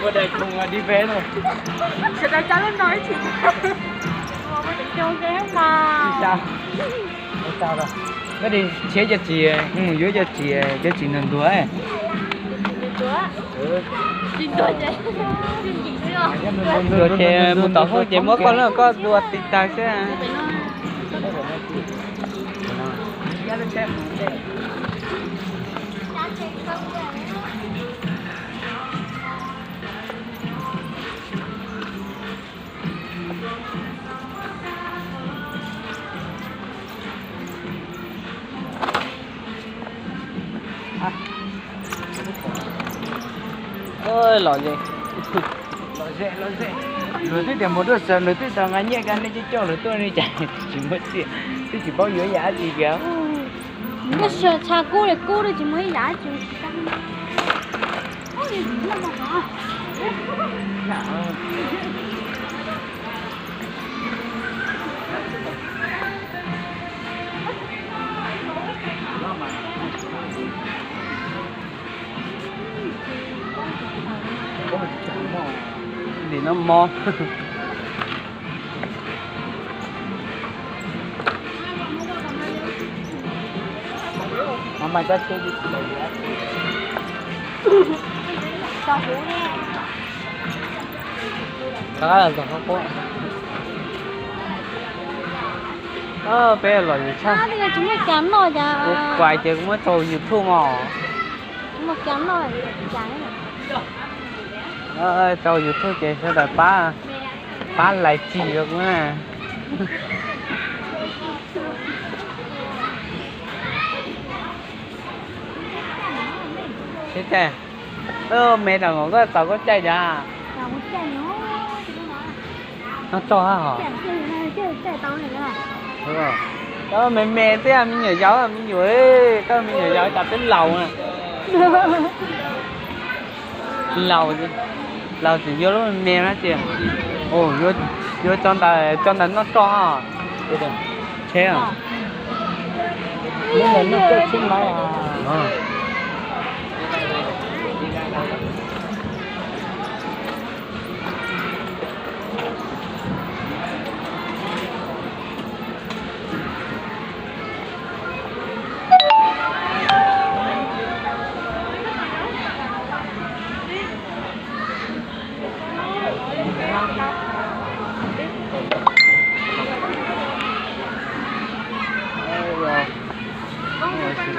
Ua daim khoom đi về rồi. Sawv daws coj lub no ib chim. Ua daim khoom ua mas. Koj thiab cov txiv, mus yuav cov txiv, cov txiv ntuag ntuag. Ntuag ces mus tom hoob ces muab koj lub koj dua tiv tag xwb. Los ze, los ze, luag twb tias mus dua xaws, luag twb tau nqa nyiaj, koj nej coj coj luag tuaj li cas tsis muaj tsiaj, twb tsis paub yuav yam dab tsi kiag. Koj xaws tshav kub li kub li tsis muaj ib yam dab tsi. Nim no mob. Peb los yus tshaj, kuv kuais ces kuv muab tso YouTube os. Tso YouTube ces sawv daws pab, pab like txi rau kuv na. Seb, me rau nkaus koj txaus koj caij cas? No tso hos. Koj me me thiab me nyuam yaus, me nyuam, koj me nyuam yaus cas peb laus na. Laus, laus tseem yuav lub me me na ces. Yuav tso ntawm, tso ntawm no tso. Tsheb.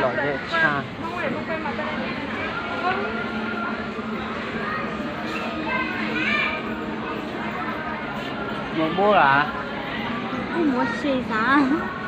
Los zem tshaj. Mus bub las? Mus si xav.